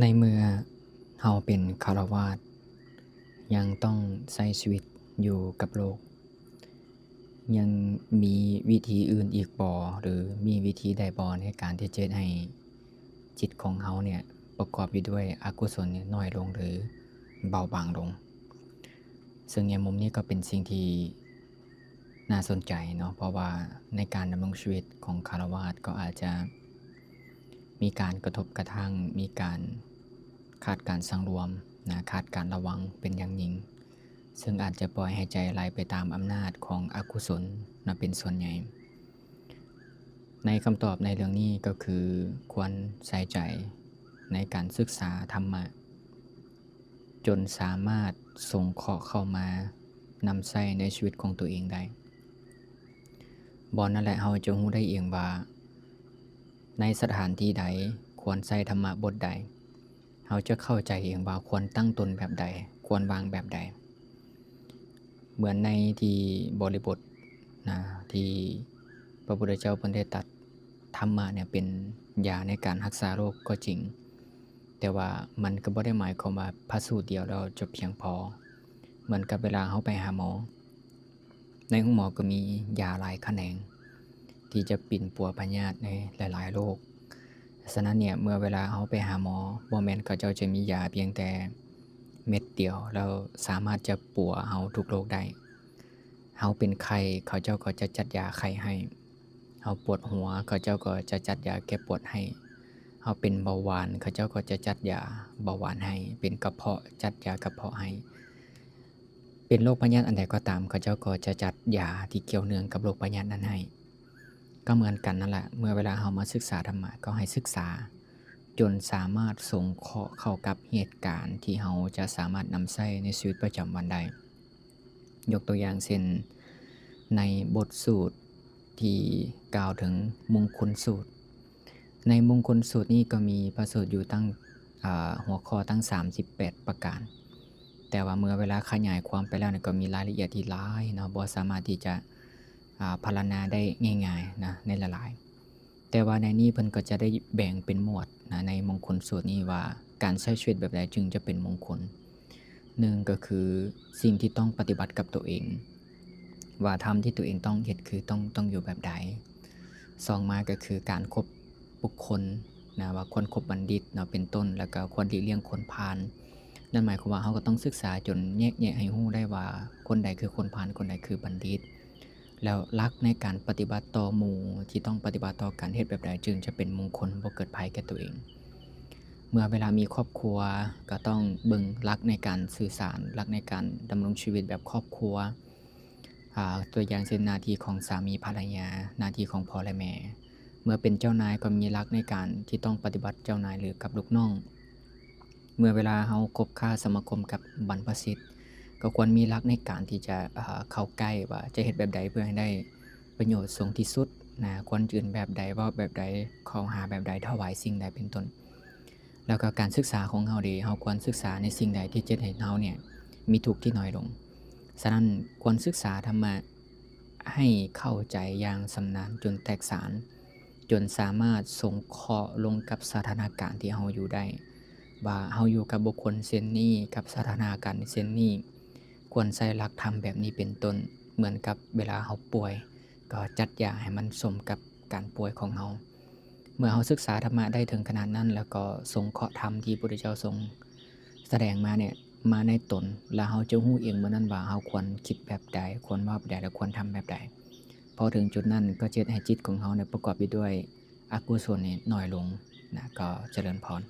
ໃນເມື່ອເຮົາເປັນຄາລະວາດ ຍັງຕ້ອງໃຊ້ຊີວິດຢູ່ກັບໂລກ, ຍັງມີວິທີອື່ນອີກບໍ່ ຫຼື ມີວິທີໃດບໍ່ໃນການທີ່ຈະເຮັດໃຫ້ຈິດຂອງເຮົາເນ່ຍປະກອບຢູ່ດ້ວຍອະກຸສົນນີ້ໜ້ອຍລົງ ຫຼື ເບົາບາງລົງ? ເຊິ່ງໃນມຸມນີ້ກໍເປັນສິ່ງທີ່ ໜ້າສົນໃຈເນາະ ເພາະວ່າໃນການດຳລົງຊີວິດຂອງຄາລະວາດກໍອາດຈະມີການກະທົບກະທັ່ງ, ມີການຂາດການສັງລວມນະ, ຂາດການລະວັງເປັນຢ່າງຍິ່ງ, ເຊິ່ງອາດຈະປ່ອຍໃຫ້ໃຈໄຫຼໄປຕາມອຳນາດຂອງອະກຸສົນນະເປັນສ່ວນໃຫຍ່. ໃນຄຳຕອບໃນເລື່ອງນີ້ກໍຄືຄວນໃສ່ໃຈໃນການສຶກສາທຳມະ ຈົນສາມາດສົງເຄາະເຂົ້າມານຳໃຊ້ໃນຊີວິດຂອງຕົວເອງໄດ້. ບ່ອນນັ້ນແຫຼະ ເຮົາຈະຮູ້ໄດ້ເອງວ່າ ໃນສະຖານທີ່ໃດຄວນໃຊ້ທຳມະບົດໃດ, ເຮົາຈະເຂົ້າໃຈເອງວ່າຄວນຕັ້ງຕົນແບບໃດ, ຄວນວາງແບບໃດ. ເໝືອນໃນທີ່ບໍລິບົດນະ ທີ່ພະພຸດທະເຈົ້າເພິ່ນໄດ້ຕັດ ທຳມະເນ່ຍເປັນຢາໃນການຮັກສາໂລກກໍຈິງ, ແຕ່ວ່າມັນກໍບໍ່ໄດ້ໝາຍຄວາມວ່າພະສູດດຽວແລ້ວຈະພຽງພໍ. ເໝືອນກັບເວລາເຮົາໄປຫາໝໍ, ໃນໂຮງໝໍກໍມີຢາຫຼາຍຂະແໜງທີ່ຈະປິ່ນປົວພະຍາດໃນຫຼາຍໆໂລກ. ສະນັ້ນເນ່ຍ ເມື່ອເວລາເຮົາໄປຫາໝໍ, ບໍ່ແມ່ນເຂົາເຈົ້າຈະມີຢາພຽງແຕ່ເມັດດຽວ ແລ້ວສາມາດຈະປົວເຮົາທຸກໂລກໄດ້. ເຮົາເປັນໄຂ້, ເຂົາເຈົ້າກໍຈະຈັດຢາໄຂ້ໃຫ້. ເຮົາປວດຫົວ, ເຂົາເຈົ້າກໍຈະຈັດຢາແກ້ປວດໃຫ້. ເຮົາເປັນເບົາຫວານ, ເຂົາເຈົ້າກໍຈະຈັດຢາເບົາຫວານໃຫ້. ເປັນກະເພາະ, ຈັດຢາກະເພາະໃຫ້. ເປັນໂລກພະຍາດອັນໃດກໍຕາມ, ເຂົາເຈົ້າກໍຈະຈັດຢາທີ່ກ່ຽວເນື່ອງກັບໂລກພະຍາດນັ້ນໃຫ້. ກໍເໝືອນກັນນັ້ນລະ, ເມື່ອເວລາເຮົາມາສຶກສາທຳມະ, ກໍໃຫ້ສຶກສາຈົນສາມາດສົງເຄາະເຂົ້າກັບເຫດການທີ່ເຮົາຈະສາມາດນຳໃຊ້ໃນຊີວິດປະຈຳວັນໄດ້. ຍົກຕົວຢ່າງເຊັ່ນ ໃນບົດສູດທີ່ກ່າວເຖິງມຸງຄຸນສູດ. ໃນມຸງຄຸນສູດນີ້ກໍມີພະສູດຢູ່ຕັ້ງ ອາ ຫົວຂໍ້ຕັ້ງສາມສິບແປດປະການ, ແຕ່ວ່າເມື່ອເວລາຂະຫຍາຍຄວາມໄປແລ້ວນີ້ ກໍມີລາຍລະອຽດທີ່ຫຼາຍເນາະ, ບໍ່ສາມາດທີ່ຈະ ອາ ພັນລະນາໄດ້ງ່າຍໆນະ ໃນຫຼາຍໆ ແຕ່ວ່າໃນນີ້ເພິ່ນກໍຈະໄດ້ແບ່ງເປັນໝວດນະ ໃນມຸງຄຸນສູດນີ້ວ່າ ການໃຊ້ຊີວິດແບບໃດຈຶ່ງຈະເປັນມຸງຄຸນ. ໜຶ່ງກໍຄືສິ່ງທີ່ຕ້ອງປະຕິບັດກັບຕົວເອງ ວ່າທຳທີ່ຕົວເອງຕ້ອງເຮັດຄືຕ້ອງ ຕ້ອງຢູ່ແບບໃດ. ສອງມາກໍຄືການຄົບບຸກຄົນນະ ວ່າຄວນຄົບບັນດິດເນາະ ເປັນຕົ້ນ, ແລ້ວກໍຄວນຫຼີກລ່ຽງຄົນພານ. ນັ້ນໝາຍຄວາມວ່າເຮົາກໍຕ້ອງສຶກສາຈົນແຍກແຍະໃຫ້ຮູ້ໄດ້ວ່າ ຄົນໃດຄືຄົນພານ ຄົນໃດຄືບັນດິດ. ແລ້ວຫຼັກໃນການປະຕິບັດຕໍ່ໝູ່ທີ່ຕ້ອງປະຕິບັດຕໍ່ກັນ ເຮັດແບບໃດຈຶ່ງຈະເປັນມຸງຄຸນ ບໍ່ເກີດໄພແກ່ຕົວເອງ. ເມື່ອເວລາມີຄອບຄົວ ກໍຕ້ອງເບິ່ງຫຼັກໃນການສື່ສານ, ຫຼັກໃນການດຳລົງຊີວິດແບບຄອບຄົວ. ອາ ຕົວຢ່າງເຊັ່ນ ໜ້າທີ່ຂອງສາມີພັນລະຍາ, ໜ້າທີ່ຂອງພໍ່ ແລະ ແມ່. ເມື່ອເປັນເຈົ້ານາຍ ກໍມີຫຼັກໃນການທີ່ຕ້ອງປະຕິບັດເຈົ້ານາຍ ຫຼື ກັບລູກນ້ອງ. ເມື່ອເວລາເຮົາຄົບຄ້າສະມາຄົມກັບບັນພະສິດ ກໍຄວນມີຫຼັກໃນການທີ່ຈະ ເຂົ້າໃກ້ວ່າຈະເຮັດແບບໃດເພື່ອໃຫ້ໄດ້ປະໂຫຍດສູງທີ່ສຸດນະ, ຄວນຢືນແບບໃດ, ເວົ້າແບບໃດ, ເຂົ້າຫາແບບໃດ, ຖວາຍສິ່ງໃດ ເປັນຕົ້ນ. ແລ້ວກໍການສຶກສາຂອງເຮົາເດ, ເຮົາຄວນສຶກສາໃນສິ່ງໃດທີ່ຈະເຮັດໃຫ້ເຮົາເນ່ຍມີທຸກທີ່ໜ້ອຍລົງ. ສະນັ້ນ ຄວນສຶກສາທຳມະ ໃຫ້ເຂົ້າໃຈຢ່າງຊຳນານຈົນແຕກສານ, ຈົນສາມາດສົງເຄາະລົງກັບສະຖານະການທີ່ເຮົາຢູ່ໄດ້ ວ່າເຮົາຢູ່ກັບບຸກຄົນເຊັ່ນນີ້, ກັບສະຖານະການເຊັ່ນນີ້, ຄວນໃຊ້ຫຼັກທຳແບບນີ້ເປັນຕົ້ນ. ເໝືອນກັບເວລາເຮົາປ່ວຍ, ກໍຈັດຢາໃຫ້ມັນສົມກັບການປ່ວຍຂອງເຮົາ. ເມື່ອເຮົາສຶກສາທຳມະໄດ້ເຖິງຂະໜາດນັ້ນ ແລ້ວກໍສົງເຄາະທຳທີ່ພະພຸດທະເຈົ້າຊົງສະແດງມາເນ່ຍ ມາໃນຕົນ, ແລ້ວເຮົາຈະຮູ້ເອງເມື່ອນັ້ນວ່າເຮົາຄວນຄິດແບບໃດ, ຄວນເວົ້າແບບໃດ ແລະ ຄວນທຳແບບໃດ. ພໍເຖິງຈຸດນັ້ນກໍຈະເຮັດໃຫ້ຈິດຂອງເຮົາເນ່ຍປະກອບຢູ່ດ້ວຍອະກຸສົນນີ້ໜ້ອຍລົງນະ. ກໍຈະເລີນພອນ.